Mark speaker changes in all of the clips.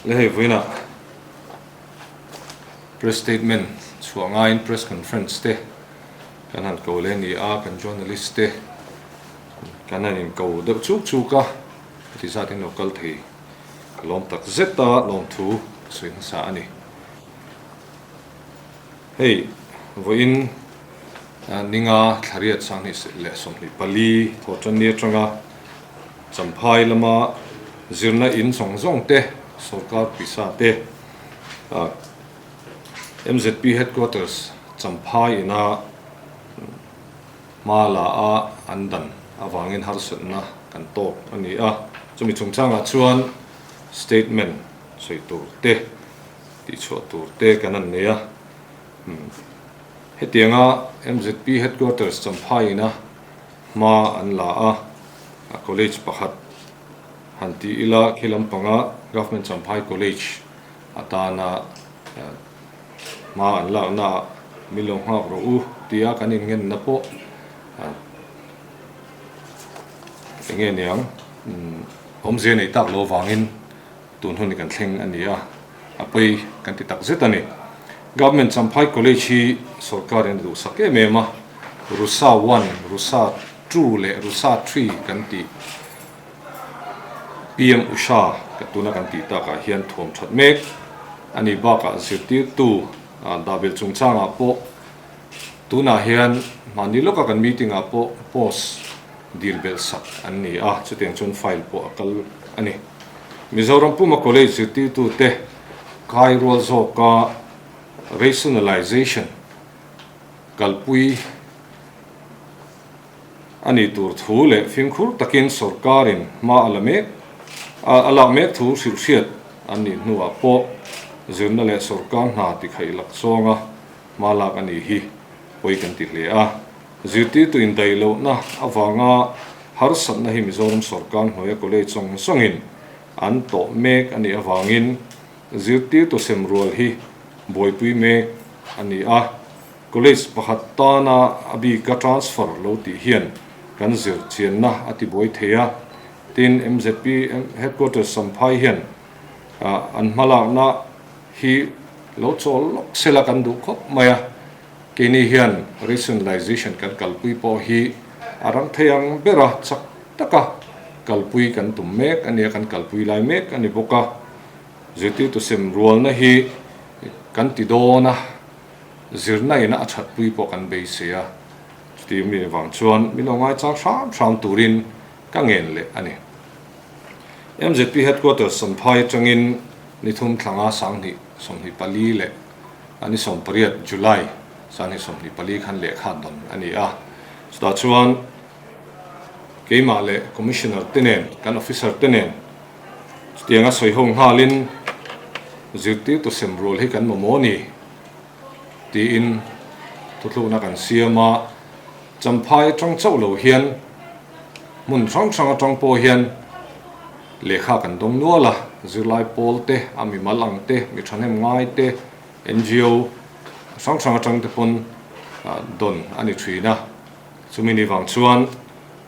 Speaker 1: Le hei vawiinah press statement chhuah ngaiin press conference te kan han ko leh a ni a, kan journalist te kan han inko deuh chuk chuk a, heti zat in lo kal thei ka lawm tak zet a, lawmthu ka sawi hmasa a ni. Hei vawiin ninga thlariat sanghnih leh 24 thawhtanni atanga Champhai lama zirna in zawng zawng te, sorkar pisa te, MZP Headquarters Champhai ina hma la a an dan avangin harsatna kan tawk a ni a. Chumi chungchangah chuan statement sawi tur te, tihchhuah tur te kan han nei a. Hetianga MZP Headquarters Champhai ina hma an la a, college pakhat han ti ila khi lampanga Government Champhai College atana hma an lakna ah min lo nghak rawh u tia kan inngenna pawh eng nge niang awmzia nei tak lo vangin tun hun hi kan thleng a ni a, a pawi kan ti tak zet a ni. Government Champhai College hi sorkarin a duhsak em em a, Rusa One, Rusa Two leh Rusa Three kan tih PM Usha ka tuna kan tih takah hian thuam that mek a nih bakah zirtirtu dahbelh chungchangah pawh tunah hian mahni lawka kan meeting ah pawh post dil belh sak an ni a, chutiang chuan file pawh a kal a ni. Mizoram puma college zirtirtute kai rual zawka rationalization kalpui a nih tur thu leh fimkhur takin sorkarin hma a la mek a lak mek thu hrilh hriat an nih hnuah pawh zirna leh sorkar hna tikhaih lak zawnga hma lak a nih hi pawi kan ti hle a. Zirtirtu indaih lohna avanga harsatna hi Mizoram sorkar hnuaia college zawng zawngin an tawh mek a nih avangin zirtirtu sem rual hi buaipui mek a ni a. College pakhat tana a bika transfer lo tih hian kan zir chianna a tibuai thei a, tin MZP Headquarters Champhai hian an hmalakna hi lo chawl lawk sela kan duh khawp mai a. Keini hian rationalization kan kalpui pawh hi a rang thei ang bera chak taka kalpui kan tum mek a nia, kan kalpui lai mek a ni bawk a. Zirtirtu sem rualna hi kan ti dawn a, zirna ina a thatpui pawh kan beisei a, chuti mi vang chuan min lo ngaichang hram hram turin ka ngen leh a ni. MZP Headquarters Champhai atangin ni thum thlanga 2024 leh A ni 18 July 2024 khan lehkha dawn a ni a, chutah chuan keimah leh Commissioner te nen, kan officer te nen chutianga sawi ho nghalin zirtirtu sem rual hi kan mamawh a ni tiin thuthlukna kan siam a, Champhai atang chauh lo hian hmun hrang hrang atang pawh hian Lehkha kan dawng nual a, zirlai pawl te, a mimal ang te, mi thahnem ngai te, ngo hrang hrang atang te pawn dawn a ni thin a. Chumi ni vang chuan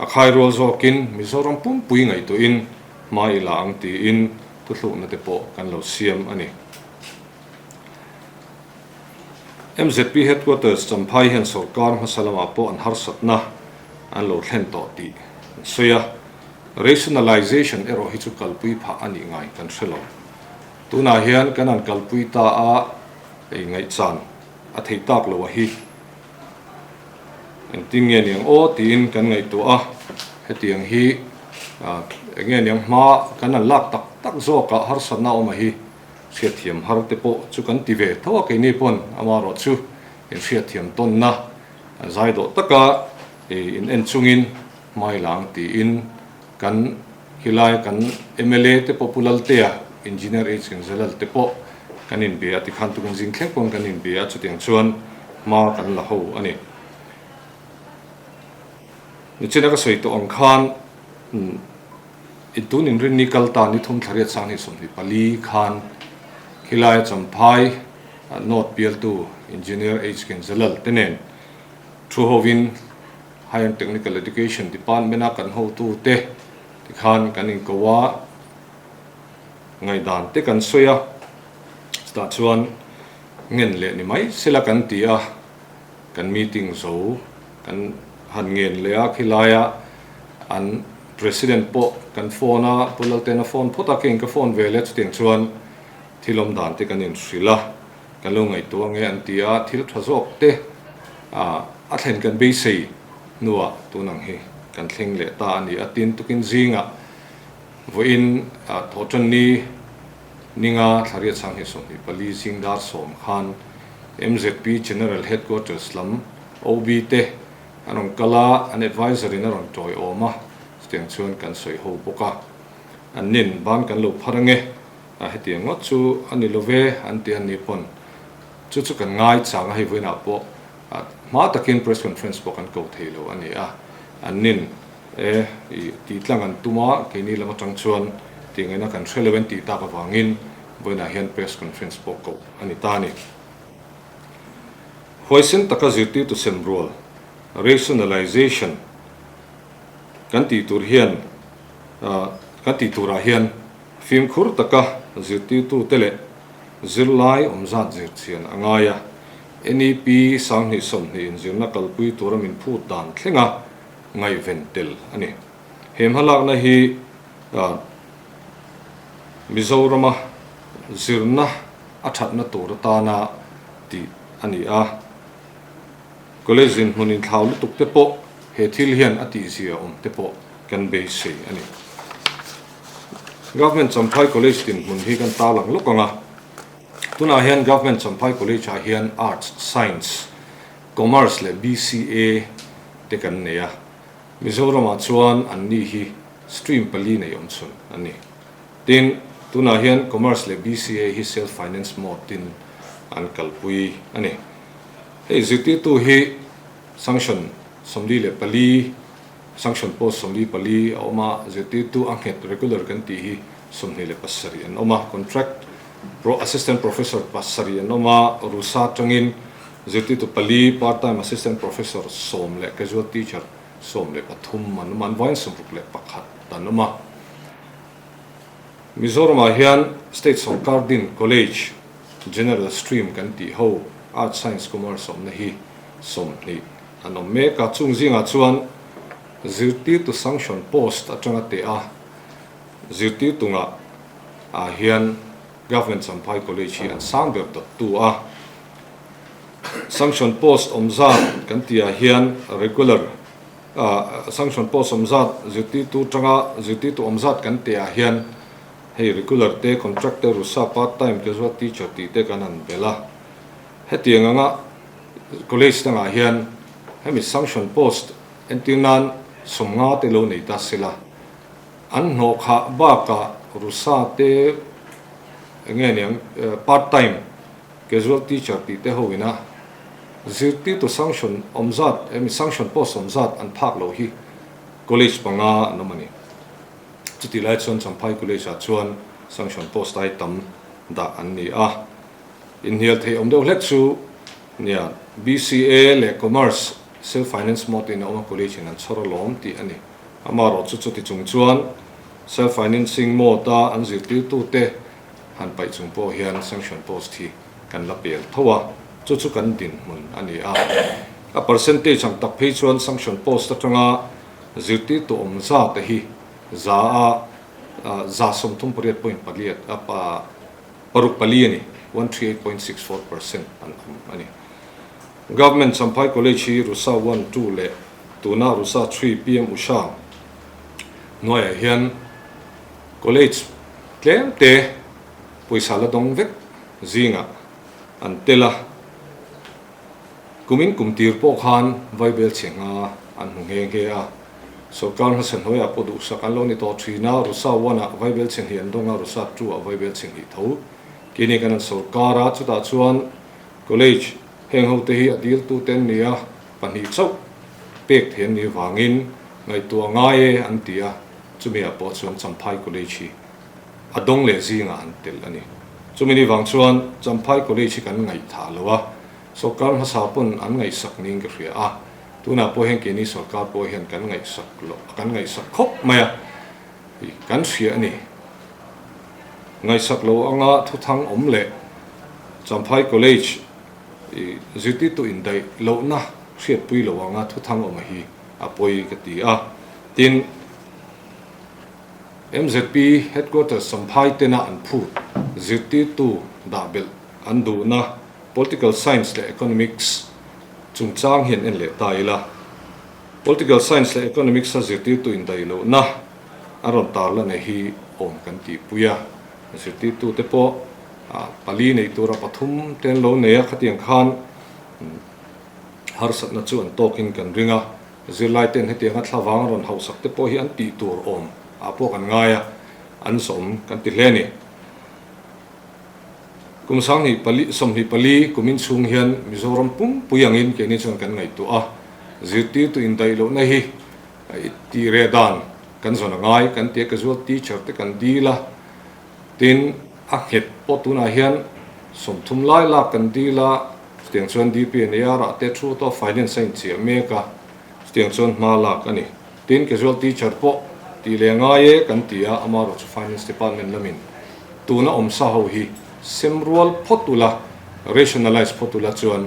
Speaker 1: a khai rual zawkin Mizoram pumpui ngaihtuahin hma i la ang tiin thuthlukna te pawh kan lo siam a ni. MZP Headquarters Champhai hian sorkar hmasa lamah pawh an harsatna an lo thlen tawh tih an sawi a. Rationalization erawh hi chu kalpui phah a nih ngai kan hre lo. Tunah hian kan han kalpui ta a, ei ngaihchan a theih tak lo a hi. Engtin nge niang aw tiin kan ngaihtuah a, hetiang hi eng nge niang hma kan han lak tak tak zawkah harsatna awm a hi hriatthiam har te pawh chu kan ti ve tho a, keini pawn amaherawh chu inhriatthiam tawnna zai dawh taka in en chungin Hmailang tiin kan khilai kan mla te pawh Pu Laltea, Engineer H Ginzalal te pawh kan inbia a tikhan tukin zing thleng pawn kan inbia a chutiang chuan hma kan la ho a ni. Nichina ka sawi tawh ang khan intun inrinni kal ta ni thum thlariat 2024 khan khilai Champhai North bialtu Engineer H Ginzalal te nen thu hovin Higher and Technical Education Department a kan hotute tikhan kan inko a, Ngaihdan te kan sawi a, chutah chuan ngen leh ni mai sela kan ti a, kan meeting zo kan han ngen leh a, khilaia an President pawh kan phone a, Pu Laltena phone phawt a, keiin ka phone ve leh chutiang chuan thil awm dan te kan inhrilh a, kan lo ngaihtuah ange an ti a, thil tha zawk te a thlen kan beisei hnuah tun ang hi kan thleng leh ta a ni a, tin tukin zingah Vawiin Thawhṭanni ninga Thlariat Sanghnih 24 zing dar sawm khan mzp General Headquarters lam OB te an rawn kal a, an adviser in a rawn tawiawm a, chutiang chuan kan sawi ho bawk a. An nin ban kan lo phar ange, hetiang ngawt chu a ni lo ve an ti a ni pawn chu chu kan ngai chang a, hei vawiinah pawh hma takin press conference pawh kan ko thei lo a ni a, an nin E, i tih tlang an tum a, keini lam atang chuan tih ngaihna kan hre lo en tih tak avangin vawiinah hian press conference pawh koh a ni ta a ni. Huaisen taka zirtirtu sem rual, rationalization, kan tih tur hian kan tih turah hian fimkhur taka zirtirtute leh zirlai awm zat zir chian a ngai a. NEP 2020 inzirna kalpui tura min phut dan thleng a, ngaihven tel a ni. He hmalakna hi Mizorama zirna a thatna tur atana tih a ni a, college dinhmun inthlau lutuk te pawh he thil hian a tihzia awm te pawh kan beisei a ni. Government Champhai College dinhmun hi kan tarlang lawk ang a, tunah hian Government Champhai College ah hian Arts, Science, Commerce leh BCA te kan nei a, Mizoramah chuan an ni hi stream pali nei awm chhun an ni. Tin, tunah hian Commerce leh BCA hi Self Finance mode tin an kalpui a ni. Hei zirtirtu hi sanction 44, sanction post 44 a awm a, zirtirtu a nghet regular kan tih hi 27 an awm a, contract pro assistant professor pasarih an awm a, Rusa atangin Zirtirtu pali, part time assistant professor sawm leh casual teacher 13 an awm a, an vaiin 61 an awm a. Mizoramah hian state sawrkar din college general stream kan tih ho arts, science, commerce awmna hi 20 an awm mek a, chung zingah chuan zirtirtu sanction post atanga teh a zirtirtu ngah ah hian Government Champhai College hi an sang ber dawttu a. Sanction post awm zat kan tih ah hian regular sanction post awm zat zirtirtu tanga zirtirtu awm zat kan tih ah hian hei regular te contract te rusa part time casual teacher tih te kan han belh a. Hetiang anga college dangah hian hemi sanction post entir nan 50 te lo nei ta sela an hnawh khah bakah rusa te enge niang part time Casual teacher tih te ho ina zirtirtu sanction awm zat emi sanction post awm zat an phak loh hi college panga an awm a ni. Chutih lai chuan Champhai College ah chuan sanction post ai tam dah an ni a. Inhnial theih awm deuh hlek chu nia BCA leh Commerce self finance mode in a awm a college in an chhawr alawm tih a ni. Amaherawhchu chuti chung chuan self financing mode a an zirtirtute han paih chung pawh hian sanction post hi kan la pel tho a, chu chu kan dinhmun a ni a. A percentage ang tak phei chuan sanction post atanga zirtirtu awm za te hi za a 38 point paliat a paruk pali a ni, 138.64% an awm a ni. Government Champhai College hi Rusa one, two leh tuna Rusa three PM Usha hnuaiah hian College tlem te pawisa la dawng vek zingah an tel a, kumin kum tir pawh khan Vaibel chhe nga an hmu nghe nghe a, sawrkar hmasa hnuaiah pawh duhsak an lo ni tawh thin a, Rusa one ah Vaibel chhe hnih an dawng a, Rusa two ah Vaibel chhe hnih tho keini kan an sawrkar a, chutah chuan College heng ho te hi a diltu te an ni a, pahnih chauh pek thei an nih vangin ngaihtuah ngai e an ti a. Chumi ah pawh chuan Champhai College hi a dawng leh zingah an tel a ni. Chumi ni vang chuan Champhai College hi kan ngaihthah lo a, sawrkar hmasa pawn an ngaihsak niin ka hria a, tunah pawh hian keini sawrkar pawh hian kan ngaihsak loh, kan ngaihsak khawp mai a, kan hria a ni. Ngaihsak lo anga thuthang awm leh Champhai College zirtirtu indaih lohna hriatpui lo anga thuthang awm hi a pawi ka ti a. Tin, MZP Headquarters Champhai tena an phut zirtirtu dah belh an duhna Political Science leh Economics chungchang hian en leh ta ila. Political Science leh Economics a zirtirtu indaih lohna a rawn tarlan hi awm kan tihpui a. Zirtirtute pawh pali nei tura pathum te an lo nei a, khatiang khan harsatna chu an tawkin kan ring a. Zirlai ten hetianga thlavang rawn hauhsak te pawh hi an tih tur awm ah pawh kan ngai a, an zawm kan ti hle a ni. Kum sanghnih pali, 24 kumin chhung hian Mizoram pumpui angin keini chuan kan ngaihtuah a, zirtirtu indaih lohna hi tih reh dan kan zawn a ngai kan ti a, casual teacher te kan dil a, tin a nghet pawh tunah hian 30 lai lak kan dil a, chutiang chuan DPNAR ah te thu tawh finance a inchiah mek a, chutiang chuan hma lak a ni. Tin, casual teacher pawh tih leh ngai e kan ti a, amaherawhchu Finance Department lamin tuna awm sa ho hi sem rual phawt ula, rationalise phawt ula chuan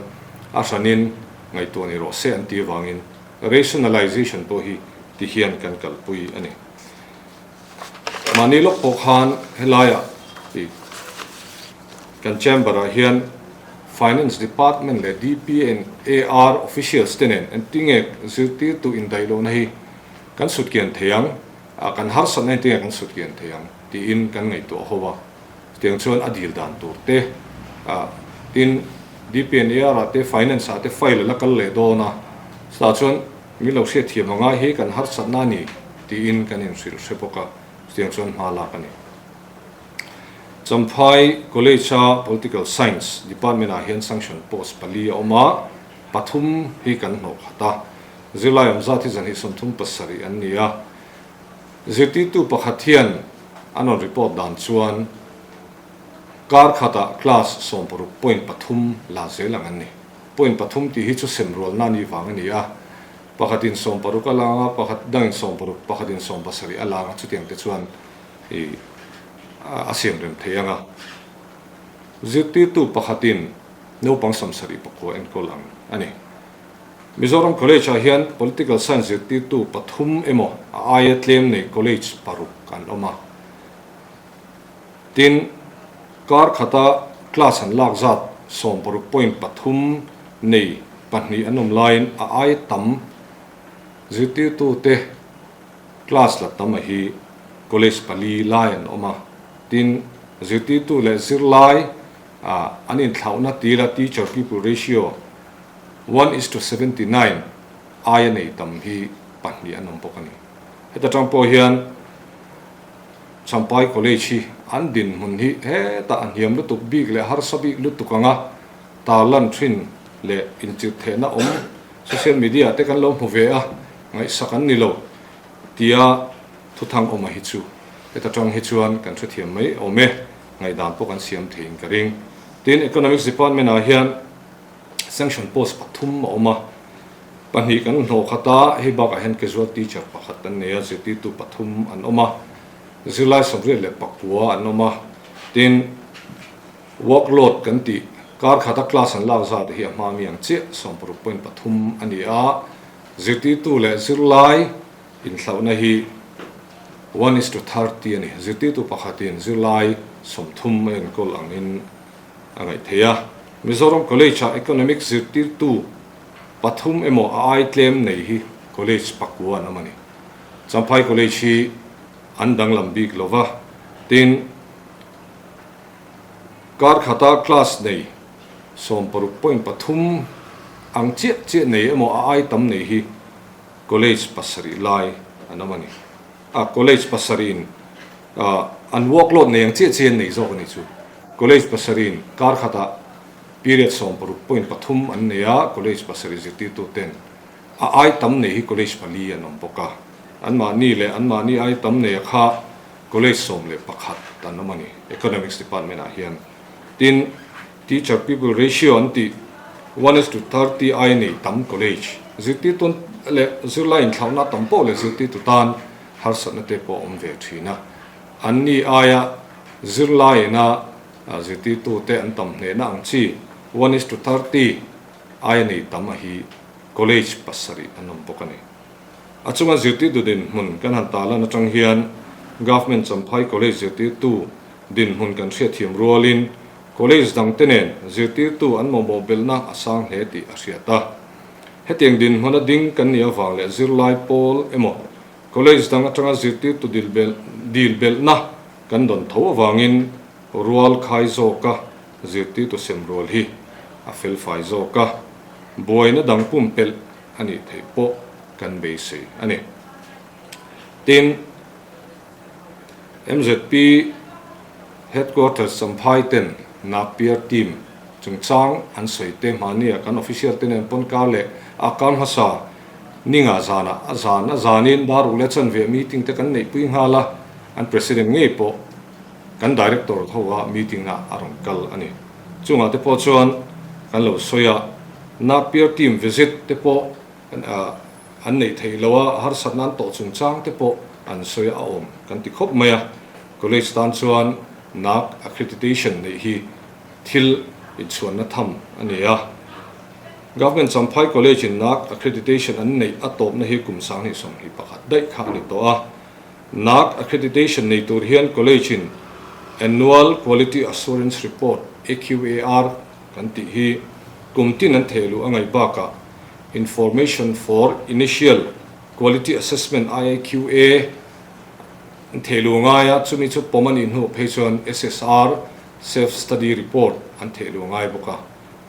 Speaker 1: a hranin ngaihtuah ni rawh se an tih avangin rationalisation pawh hi ti hian kan kalpui a ni. Mahni lawk pawh khan helaiah ih kan chamber ah hian Finance Department leh DPNAR officials te nen engtinge zirtirtu indaih lohna hi kan sutkian thei ang, kan harsatna engtinge kan sutkian thei ang tiin kan ngaihtuah ho a. Chutiang chuan a dil dan tur te tin DPNAR ah te Finance ah te file a la kal leh dawn a, chutah chuan min lo hriatthiam anga hei kan harsatna a ni tiin kan inhrilh hre bawk a, chutiang chuan hma lak a ni. Champhai College-a Political Science Department-ah hian sanction post pali a awm a, pathum hi kan hnawh khat a. Zirlai awm zat hi 237 an ni a. Zirtirtu pakhat hian an rawn report dan chuan kar khatah class 60 point pathum la zel ang an ni. Point pathum tih hi chu sem rualna ni vang a ni a. Pakhatin 60 a lang a, pakhat dangin 60, pakhatin 70 a lang a, chutiang te chuan i a siam rem thei ang a. Zirtirtu pakhatin naupang 74 enkawl ang a ni. Mizoram College-ah hian Political Science zirtirtu pathum emaw a aia tlem nei college paruk an awm a. Tin, kar khata class an lak zat 60 point pathum nei pahnih an awm laiin a aia tam zirtirtute Class la tam a hi college pali lai an awm a, tin zirtirtu leh zirlai an inthlauhna tila teacher pupil ratio one is to 79 aia nei tam hi pahnih an awm bawk a ni. Heta tang pawh hian Champhai College hi an dinhmun hi hetah a hniam lutuk bik leh harsa bik lutuk anga tarlan thin leh inchirhthehna awm social media te kan lo hmu ve a, Ngaihsak an ni lo tia thuthang awma hi chu heta tang hi chuan kan hrethiam mai awm e, ngaihdan pawh kan siam theiin ka ring. Tin, Economics Department ah hian sanction post pathum a awm a, pahnih kan hnawh khat a, hei bakah hian casual teacher pakhat an nei a, zirtirtu pathum an awm a, zirlai 89 an awm a, tin, workload kan tih kar khata class an lak zat hi a hma mi ang chiah 60 point pathum a ni a, Zirtirtu leh zirlai inthlauhna hi one is to 30 a ni. Zirtirtu pakhatin zirlai 30 a enkawl angin a ngaih theih a. Mizoram College-ah Economics zirtirtu pathum emaw a ai tlem nei hi college pakua an awm a ni. Champhai College hi an danglam bik lo va, tin kar khata class nei 60 point pathum ang chiah chiah nei emaw a ai tam nei hi college pasarih lai an awm a ni. A college pasarihin an workload nei ang chiah chiah an nei zawk a ni chu. College pasarihin kar khatah period 60 point pathum an nei a, college pasarih zirtirtu ten a ai tam nei hi college pali an awm bawk a. Anmahni leh anmahni ai tam nei a kha college 11 an awm a ni Economics department ah hian. Tin, teacher pupil ratio an tih one is to 30 ai nei tam college zirtirtu leh zirlai inthlauhna tam pawh leh zirtirtu tan harsatna te pawh a awm ve thin a. Anni aia Zirlaiina zirtirtute an tam hnehna ang chi, one is to 30, aia nei tam a hi college pasarih an awm bawk a ni. A chunga zirtirtu dinhmun kan han tarlan atang hian Government Champhai College zirtirtu dinhmun kan hriatthiam rualin college dangte nen zirtirtu an mamawh belhna a sang hle tih a hriat a. Hetiang dinhmuna ding kan nih avang leh zirlai pawl emaw college dang atanga zirtirtu dil belhna kan dawn tho avangin rual khai zawka zirtirtu sem rual hi a felfai zawk a, buaina dang pumpelh a nih theih pawh kan beisei a ni. Tin, MZP Headquarters Champhai ten Napier team chungchang an sawi te hmahnia kan official te nen pawn kar leh a kar hmasa ninga zanah a zan a zanin dar uk leh chanve meeting te kan neihpui nghal a, an president ngei pawh kan director ho a meeting ah a rawn kal a ni. Chungah te pawh chuan kan lo sawi a, Napier team visit te pawh an neih theih loh a, harsatna an tawh chungchang te pawh an sawi a awm kan ti khawp mai a. College tan chuan NAAC accreditation neih hi thil inchhuanna tham a ni a. Government Champhai College in NAAC accreditation an neih a tawpna hi kum 2021 daih kha a ni tawh a. NAAC accreditation nei tur hian College in Annual Quality Assurance Report, AQAR, kan tih hi kum tin an theh luh a ngaih bakah Information for Initial Quality Assessment, IIQA, an theh luh a ngai a, chumi chu pawm a nih hnuah phei chuan SSR, Self Study Report, an theh luh a ngai bawk a,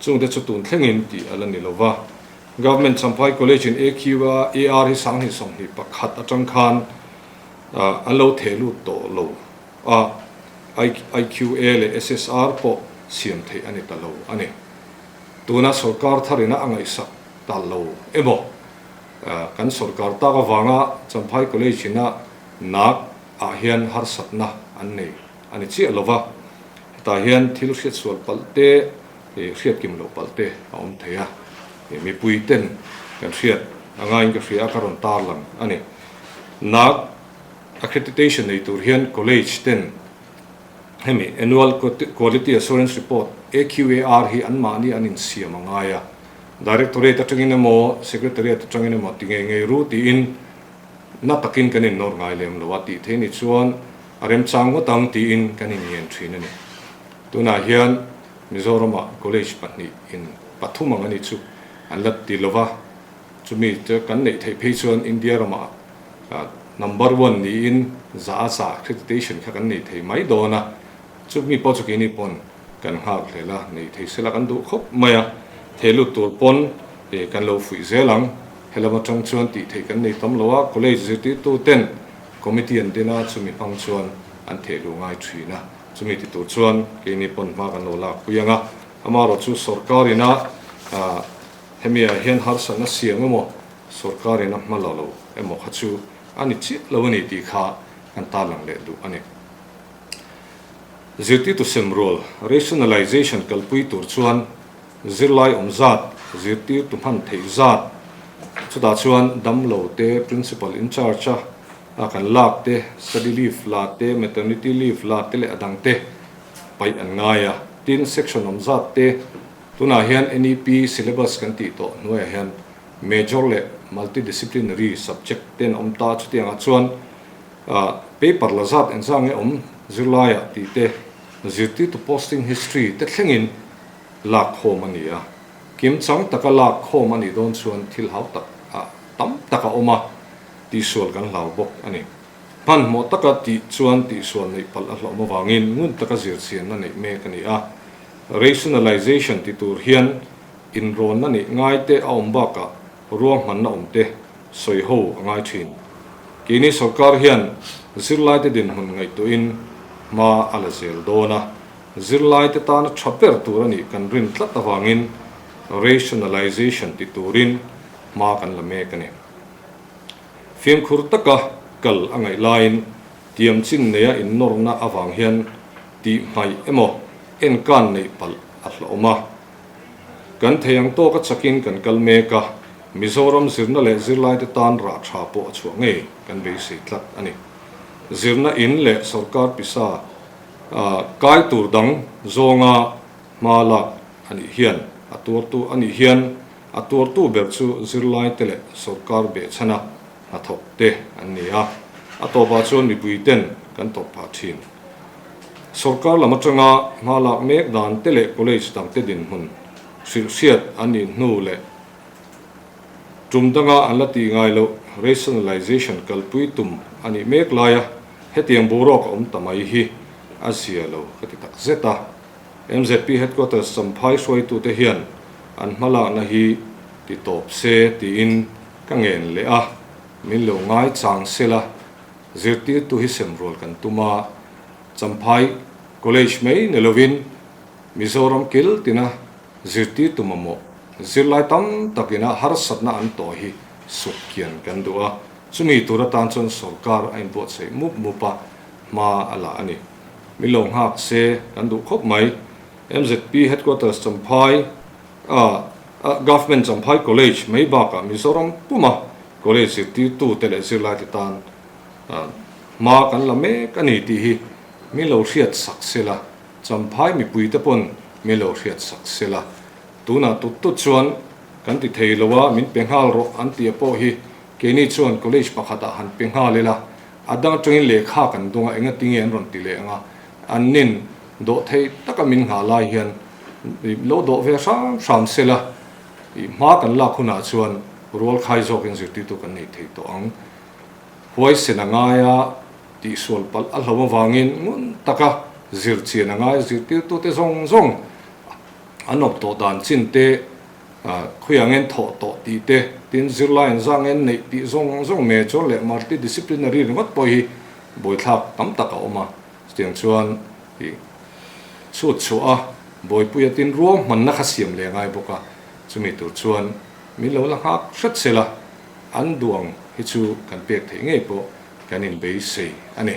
Speaker 1: chungte chu tun thlengin tih a la ni lo va. Government Champhai College in AQAR hi 2021 atang khan an lo theh lut tawh lo a, IQA leh SSR pawh siam theih a ni ta lo a ni. Tuna sorkar tharina a ngaihsak ta lo emaw? Kan sorkar tak avanga Champhai College ina NAAC ah hian harsatna an nei a ni chiah lo va, hetah hian thil hriatsual palh te, hriat kim loh palh te a awm thei a, mipui ten kan hriat a ngaiin ka hria a, ka rawn tarlang a ni. NAAC accreditation nei tur hian college ten hemi Annual Quality Assurance Report, AQAR, hi anmahni an insiam a ngai a, Directorate atangin emaw Secretariat atangin emaw ti ngei ngei ru tiin na takin kan innawr ngai lem lo a tih theih ni chuan a remchang ngawt ang tiin kan inngen thin a ni. Tunah hian Mizoramah college pahnih in pathum ang a ni chu an la ti lo va, chumi chu kan neih theih phei chuan India ramah number one niin za a za accreditation kha kan nei thei mai dawn a, chumi pawh chu keini pawn kan nghak hlel a, nei thei sela kan duh khawp mai a, thei lut tur pawn kan lo fuih zel ang. Helam atang chuan tih theih kan nei tam lo a, college zirtirtu ten committee an din a, chumi hmang chuan an theh luh ngai thin a. Chumi ti tur chuan keini pawn hma kan lo lak pui ang a, amaherawh chu sorkar ina hemi ah hian harsatna siam emaw sorkar ina hma la lo emaw kha chu a ni chiah lo a ni tih kha kan tarlang leh duh a ni. Zirtirtu sem rual, rationalization, kalpui tur chuan zirlai awm zat, zirtirtu hman theih zat, chutah chuan damlo te, principal in charge a, A kan lak te, study leave la te, maternity leave la te leh a dang te paih an ngai a. Tin, section awm zat te, tunah hian NEP syllabus kan tih tawh hnuaiah hian major leh multidisciplinary subject te an awm ta. Chutiangah chuan paper la zat engzah nge awm zirlaiah tih te, zirtirtu posting history te thlengin lak khawm a ni a. Kimchang taka lak khawm a nih dawn chuan thil hau tak tam tak a awm a. Tihsual kan hlau bawk a ni. Hmanhmawh taka tih chuan tihsual neih palh a hlawm avangin ngun taka zirchianna neih mek a ni a. Rationalization ti tur hian inrawnna neih ngaite a awm bakah ruahmanna awmte sawi ho a ngai thin. Keini sorkar hian zirlaite dinhmun ngaihtuahin hma a la zel dawn a, zirlaite tana tha ber tur a nih kan rin tlat avangin rationalization ti turin hma kan la mek a ni. Fimkhur taka kal a ngaih laiin tiam chin neia innawrna avang hian tih hmaih emaw enkan neih palh a hlawm a. Kan thei ang tawka chakin kan kal mek a, Mizoram zirna leh zirlaite tan rah tha pawh a chhuah ngei kan beisei tlat a ni. Zirna in leh sorkar pisa. Kai tur dang zawnga hma lak a nih hian a tuartu a nih hian a tuartu ber chu zirlaite leh sawrkar behchhana hnathawk te an ni a, a tawpah chuan mipui ten kan tawp phah thin. Sawrkar lam atanga hma lak mek dan te leh college dangte dinhmun hrilhhriat an nih hnu leh tum danga an la tih ngai loh rationalization kalpui tum a nih mek laia hetiang boruak a awm ta mai hi a zia lo ka ti tak zet a. MZP Headquarters Champhai hruaitute hian an hmalakna hi ti tawp se tiin ka ngen leh a, min lo ngai chang sela zirtirtu hi sem rual kan tum a, Champhai College mai ni lovin Mizoram kil tina zirtirtu mamawh zirlai tam takina harsatna an tawh hi suk kian kan duh a, chumi tur atan chuan sawrkar a inbuatsaih mup mup a, hma a la a ni. Min lo nghak se kan duh khawp mai. MZP Headquarters Champhai a Government Champhai College mai bakah Mizoram puma college zirtirtute leh zirlaite tan hma kan la mek a ni tih hi min lo hriat sak sela, Champhai mipuite pawn min lo hriat sak sela. Tunah tut tut chuan kan ti thei lo a, min pe nghal rawh an tih a pawh hi keini chuan college pakhatah han pe nghal ila, A dang atangin lehkha kan dawng a, engatinge an rawn ti leh ang a, an nin dawh thei taka min nghah lai hian lo dawh ve hram hram sela, ih hma kan lak hunah chuan rual khai zawkin zirtirtu kan nei thei tawh ang. Huaisen a ngai a, tihsual palh a hlo avangin ngun taka zir chian a ngai, zirtirtute zawng zawng an awm tawh dan chin te, Khawiah ngen thawh tawh tih te, tin zirlai an zah ngen neih tih zawng zawng major leh multidisciplinary ringawt pawh hi buaithlak tam tak a awm a. Chutiang chuan ih chhut chhuah a, buaipuia tin ruahmanna kha siam leh ngai bawk a, chumi tur chuan min lo la nghak hret sela, an duang hi chu kan pek theih ngei pawh kan inbeisei a ni.